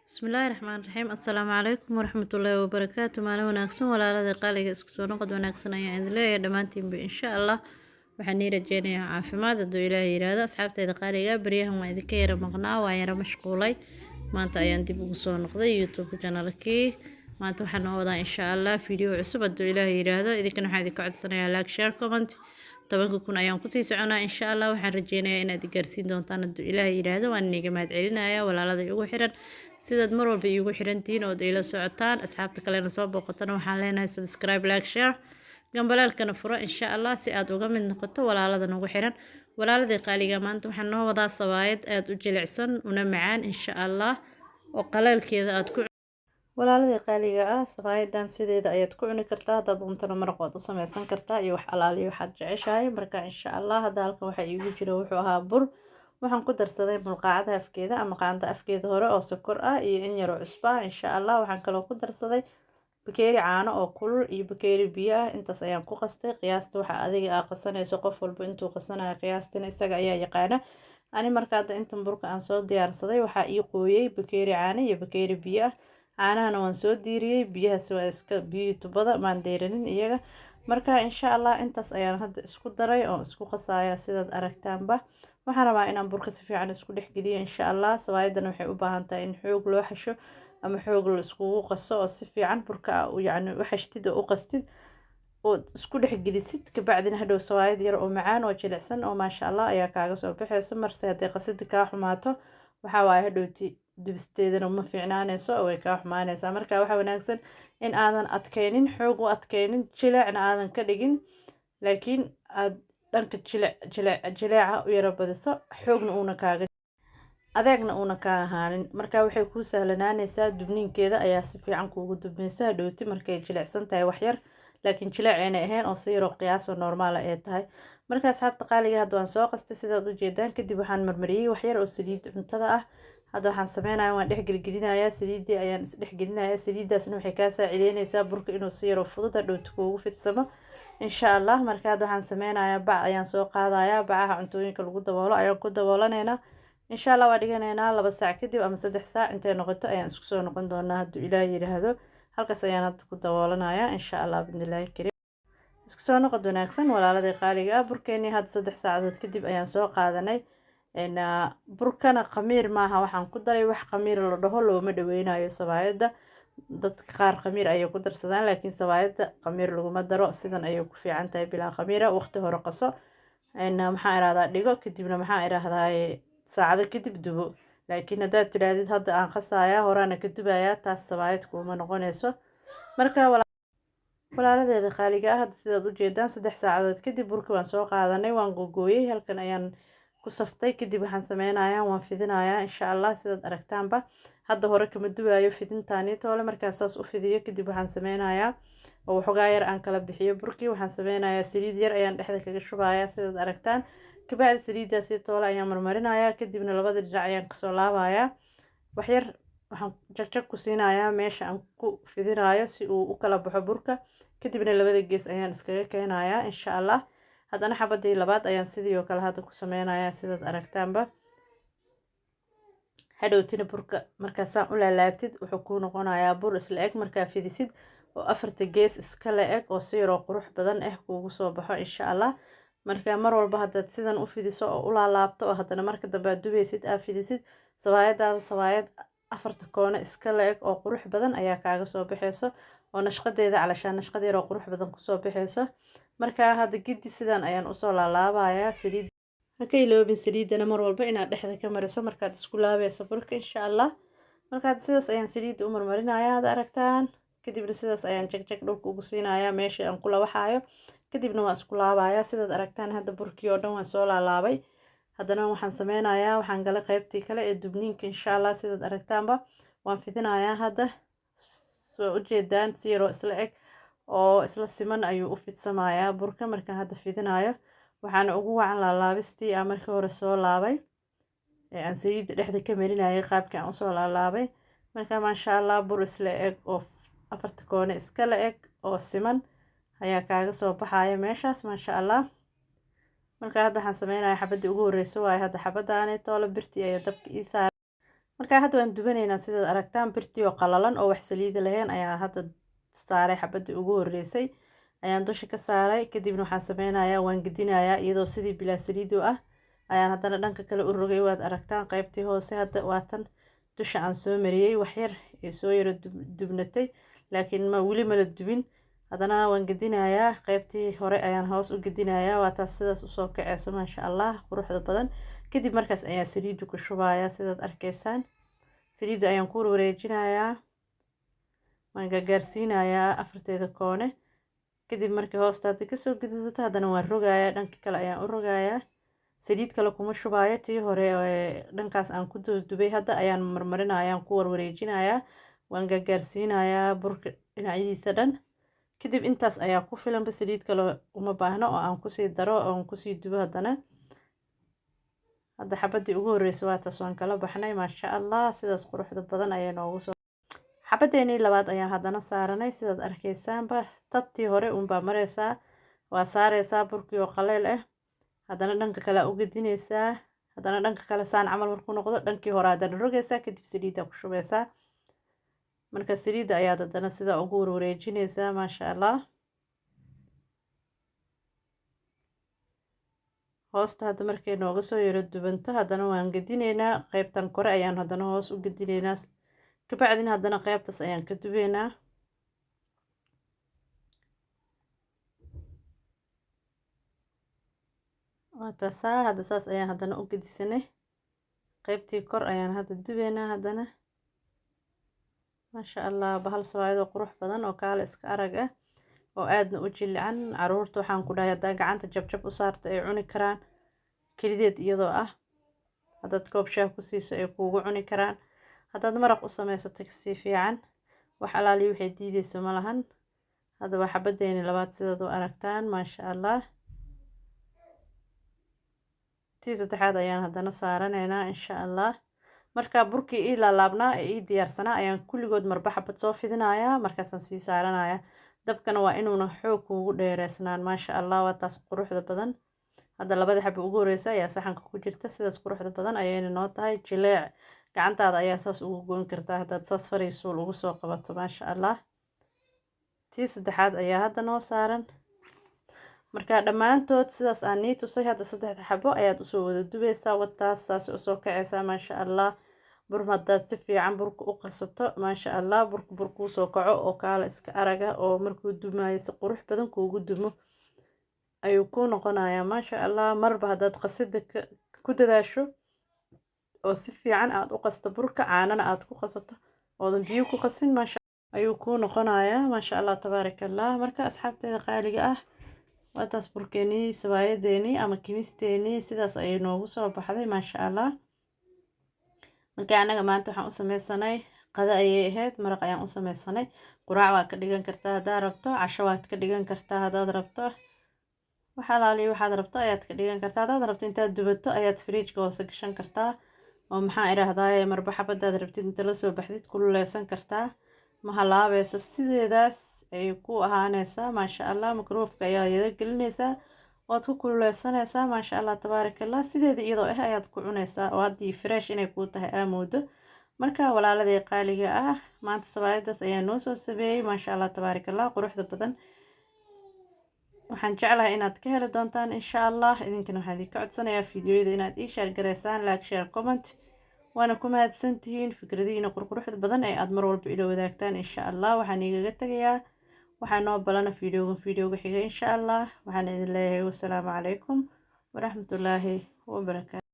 Bismillaahi Raxmaani Raxiim. Assalaamu calaykum waraxmatullaahi wabarakaatu. Maalin wanaagsan, walaalada qaaliga, isku soo noqod wanaagsan ayaan idin leeyahay dhammaantiinba. Insha Allah waxaan ii rajeynayaa caafimaad, hadduu Ilaahay yiraahdo. Asxaabteyda qaaliga, baryahan waan idinka yara maqnaa, waan yara mashquulay. Maanta ayaan dib ugu soo noqday YouTube channelkii. Maanta waxaan noo wadaa, insha Allah, video cusub, hadduu Ilaahay yiraahdo. Idinkana waxaan idinka codsanayaa like, share, comment. 10,000 ayaan kusii soconaa, insha Allah. Waxaan rajeynayaa inaad i gaarsiin doontaan, hadduu Ilaahay yiraahdo. Waan iniga mahad celinayaa, walaalada igu xiran, sidaad mar walba iigu xirantihiin ood ila socotaan. Asxaabta kalena soo booqatana waxaan leenahay subscribe, like, share, gambaleelkana furo, insha Allah, si aad uga mid noqoto walaalada nagu xiran. Walaaladii qaaliga, maanta waxaan noo wadaa sabaayad aada u jilicsan una macaan, insha Allah, oo qaleelkeeda aad ku. Walaaladii qaaliga ah, sabaayadan sideeda ayaad ku cuni kartaa. Haddaad doontana maraq waad u sameysan kartaa iyo wax alaaliyo waxaad jeceshahay. Marka, insha Allah, hadda halkan waxaa iigu jira wuxuu ahaa bur. Waxaan ku darsaday mulqaacada afkeeda ama qaanda afkeeda hore oo sokor ah iyo in yaroo cusbo ah, insha Allah. Waxaan kaloo ku darsaday bakeeri caano oo kulul iyo bakeeri biyo ah. Intaas ayaan ku qastay. Qiyaasta waxa adiga aa qasanayso, qof walba intuu qasanayo qiyaastina isaga ayaa yaqaana. Ani marka hadda intan burka aan soo diyaarsaday waxaa ii qooyey bakeeri caano iyo bakeeri biyo ah. Caanahana waan soo diiriyey, biyahaas waa iska biyihii tubada, maan deeranin iyaga. Marka, insha Allah, intaas ayaan hadda isku daray oo isku qasaya. Sidaad aragtaanba, waxaan rabaa inaan burka si fiican isku dhexgeliyo, insha Allah. Sabaayadana waxay u baahan tahay in xoog loo xasho ama xoog la iskugu qaso, oo si fiican burka yacni u xashtid oo u qastid ood isku dhexgelisid. Kabacdina hadhow sabaayad yar oo macaan oo jilicsan oo maasha Allah ayaa kaaga soo baxayso. Marse hadday qasida kaa xumaato, waxaa waaye hadhowti dubisteedana ma fiicnaaneyso oo way kaa xumaaneysaa. Marka waxaa wanaagsan in aadan adkeynin, xoog u adkeynin, jileecna aadan ka dhigin, laakiin aad dhanka jilec jilec jileeca u yara badiso, xoogna uuna kaaga adeegna uuna ka ahaanin. Marka waxay kuu sahlanaanaysaa, dubniinkeeda ayaa si fiican kuugu dubmaysa hadhowti markay jilicsan tahay waxyar, laakiin jilic aanay ahayn oo si yaroo qiyaasoo normal ah ay tahay. Marka, asxaabta qaaliga, hadda waan soo qastay, sidaad ujeedaan. Kadib waxaan marmariyey waxyar oo saliid cuntada ah. Hadda waxaan sameynaya, waan dhex gelgelinayaa, saliiddii ayaan isdhex gelinayaa. Saliiddaasna waxay kaa saacideyneysaa burka inuu si yaroo fudud hadhowti kuugu fidsamo, insha Allah. Marka hadda waxaan sameynayaa, bac ayaan soo qaadayaa, bacaha cuntooyinka lagu daboolo ayaan ku daboolanaynaa, insha Allah. Waa dhiganaynaa 2 saac kadib ama 3 saac intay noqoto ayaan isku soo noqon doonaa, hadduu Ilaah yiraahdo. Halkaas ayaan hadda ku daboolanayaa, insha Allah, bidnillaahi kariim. Isku soo noqod wanaagsan, walaaladii qaaliga ah. Burkeenii hadda 3 saacadood kadib ayaan soo qaadanay. Burkana khamiir maaha waxaan ku daray. Wax khamiir la dhaho looma dhaweynayo sabaayadda. Dadka qaar khamiir ayay ku darsadaan, laakiin sabaayadda khamiir laguma daro. Sidan ayay ku fiican tahay, bilaa khamiira. Waqti hore qaso, maxaa irahdaa, dhigo, kadibna, maxaa irahdaa, saacado kadib dubo. Laakiin haddaad tidhaahdid hadda aan qasayaa, horaana ka dubayaa, taas sabaayad kuuma noqonayso. Marka, walaaladeeda qaaliga ah, hadda sidaad ujeedaan, 3 saacadood kadib burki waan soo qaadanay, waan gogooyey, halkan ayaan ku saftay. Kadib waxaan sameynayaa, waan fidinayaa, insha Allah. Sidaad aragtaanba, hadda hore kama duwaayo fidintaani toole. Markaan saas u fidiyo kadib, waxaan sameynayaa oo waxoogaa yar aan kala bixiyo burkii, waxaan sameynayaa saliid yar ayaan dhexda kaga shubayaa, sidaad aragtaan. Kabacdi saliiddaasi toole ayaan marmarinayaa. Kadibna labada dhinac ayaan kasoo laabayaa. Waxyar waxaan jagjag ku siinayaa meesha aan ku fidinayo si uu u kala baxo burka. Kadibna labada gees ayaan iskaga keenayaa, insha Allah. Haddana xabadii labaad ayaan sidii oo kale hadda ku sameynayaa, sidaad aragtaanba. Hadhowtina burka markaasaan u laalaabtid, wuxuu kuu noqonayaa bur isla eg markaa fidisid oo afarta gees iska la eg oo si yaroo qurux badan ah kuugu soo baxo, insha Allah. Marka mar walba haddaad sidan u fidiso oo u laalaabto, oo haddana marka dambe aad dubaysid aad fidisid, sabaayadaada sabaayad afarta koone iska la-eg oo qurux badan ayaa kaaga soo baxeyso, oo nashqadeeda calashaan nashqad yar oo qurux badan kusoo baxeyso. Marka hadda giddi sidan ayaan usoo laalaabayaa. Saliid ha ka iloobin, saliidana mar walba inaad dhexda ka mariso markaad isku laabayso burka, insha Allah. Markaad sidaas ayaan saliidda u marmarinayaa, aad aragtaan. Kadibna sidaas ayaan jagjag dhulka ugu siinayaa meesha aan ku lawaxaayo. Kadibna waan isku laabayaa, sidaad aragtaan. Hadda burkii oo dhan waan soo laalaabay. Haddana waxaan sameynayaa, waxaan galay qaybtii kale ee dubniinka, insha Allah. Sidaad aragtaanba, waan fidinayaa hadda. Soo ujeedaan, si yaroo isla eg oo isla siman ayuu u fidsamayaa burka markaan hadda fidinayo. Waxaana ugu wacan laalaabistii aan markii hore soo laabay ee aan saliidda dhexda ka marinayay, qaabkii aan usoo laalaabay. Marka, maasha Allah, bur isla eg oo afarta koone iska la eg oo siman ayaa kaaga soo baxaya meeshaas, maasha Allah. Marka hadda waxaan sameynayaa, xabaddii ugu horeyso waaye hadda xabadaani toolo. Birtii ayaa dabka ii saaray. Marka hadda waan dubanaynaa. Sidaad aragtaan, birtii oo qalalan oo wax saliida lahayn ayaa hadda saaray. Xabadii ugu horeysay ayaan dusha ka saaray. Kadibna waxaan sameynayaa, waan gedinayaa. Iyadoo sidii bilaa saliidu ah ayaan haddana dhanka kale u rogay. Waad aragtaan qaybtii hoose hadda waatan dusha aan soo mariyey, waxyar ee soo yaro dubnatay, laakiin ma weli mala dubin. Haddana waan gedinayaa, qaybtii hore ayaan hoos u gedinayaa. Waa taas sidaas usoo kaceysa, maasha Allah, quruxda badan. Kadib markaas ayaa saliidda ku shubayaa. Sidaad arkaysaan, saliidda ayaan ku wareejinayaa, waan gaagaarsiinayaa afarteeda koone. Kadib markii hoosta hadda kasoo gaduudato, haddana waan rogayaa, dhanka kale ayaan u rogayaa. Saliid kale kuma shubaayo, tii hore dhankaas aan ku dubay hadda ayaan marmarinaya, ku warwareejinayaa, waan gaagaarsiinayaa burka dhinacyadiisa dhan. Kadib intaas ayaa ku filanba, saliid kale uma baahno oo aan kusii daro oo aan kusii dubo. Haddana hadda xabadii ugu horreysay waa taas, waan kala baxnay, maasha Allah, sidaas quruxda badan ayaa noogu soo. Xabadeenii labaad ayaan haddana saaranay. Sidaad arkaysaanba, tabtii hore uunbaa mareysaa, waa saareysaa burkii oo qaleyl ah, haddana dhanka kale u gedineysaa, haddana dhanka kale saan camal markuu noqdo, dhankii hore haddana rogeysaa. Kadib saliidda ku shubeysaa. Marka saliidda ayaad haddana sidaa ugu warwareejineysaa, maasha Allah. Hoosta hadda markay nooga soo yaro dubanto, haddana waan gedineynaa. Qaybtan kore ayaan haddana hoos u gedineynaa, kabacdina haddana qaybtaas ayaan ka dubeynaa. Waa taasaa, hadda saas ayaan haddana u gedisanay. Qaybtii kor ayaan hadda dubeynaa haddana. Maasha Allah, bahal sawaayadoo qurux badan oo kaale iska arag ah oo aadna u jilcan. Caruurta waxaan ku dhahay, haddaa gacanta jabjab u saarta ay cuni karaan kelideed iyadoo ah, haddaad koob shaah ku siiso ay kuugu cuni karaan, haddaad maraq u samaysato kasii fiican. Wax alaaliya waxay diideysa ma lahan. Hadda waa xabadeeni labaad, sidaad u aragtaan, maasha Allah. Tii saddexaad ayaan haddana saaranaynaa, insha Allah. Marka burkii ii laalaabnaa ee ii diyaarsanaa ayaan kulligood marba xabad soo fidinayaa, markaasaan sii saaranayaa. Dabkana waa inuuna xoog kuugu dheereysnaan. Maasha Allah, waa taas quruxda badan. Hadda labada xabo ugu horeysa ayaa saxanka ku jirta. Sidaas quruxda badan ayayna noo tahay. Jileec, gacantaada ayaa saas ugu goyn kartaa haddaad saas faraysuul ugu soo qabato, maasha Allah. Tii saddexaad ayaa hadda noo saaran. Marka dhammaantood sidaas aan nii tusay hadda, saddexda xabo ayaad usoo wada dubaysaa. Wataas saas usoo kacaysaa, maasha Allah. Bur haddaad si fiican burka u qasato, maasha Allah, burka burkuu soo kaco oo kaala iska araga oo markuu dumaayo si qurux badan kuugu dumo ayuu kuu noqonayaa, maasha Allah. Marba haddaad qasida ku dadaasho oo si fiican aad u qasto burka, caanana aad ku qasato oodan biyo ku qasin, maasha ayuu kuu noqonayaa, maasha Allah, tabaaraka Allah. Marka asxaabteeda qaaliga ah, waataas burkeenii, sabaayadeennii ama kimisteenii sidaas ayay noogu soo baxday, maasha Allah. Marka anaga maanta waxaan u sameysanay qado ayay ahayd, maraq ayaan u sameysanay. Quraac waad ka dhigan kartaa haddaad rabto, casho waad ka dhigan kartaa haddaad rabto, wax alaaliya waxaad rabto ayaad ka dhigan kartaa. Haddaad rabto, intaad dubato ayaad fridge-ka hoose gashan kartaa oo maxaa idhaahdaaye, marba xabadaad rabtid inta lasoo baxdid kululeysan kartaa. Ma halaabeyso, sideedaas ayay ku ahaaneysaa, maasha Allah. Microwave-ka ayaa yada gelineysaa, waad ku kululeysanaysaa, maasha Allah, tabaaraka Allah. Sideeda iyadoo ah ayaad ku cuneysaa oo haddii fresh inay kuu tahay aa moodo. Marka walaaladii qaaliga ah, maanta sabaayadaas ayaa noo soo sameeyey, maasha Allah, tabaaraka Allah, quruxda badan. Waxaan jeclahay inaad ka heli doontaan, insha Allah. Idinkana waxaan idinka codsanayaa fiidiyoyada inaad ii share gareysaan, like, share, comment, waana ku mahadsantihiin fikradihiina qurquruxda badan ee aad mar walba ila wadaagtaan, insha Allah. Waxaan igaga tegayaa, waxaa noo balana fiidiyoogan fiidiyooga xiga, insha Allah. Waxaan idin leeyahay wasalaamu calaykum waraxmatullaahi wabarakaatu.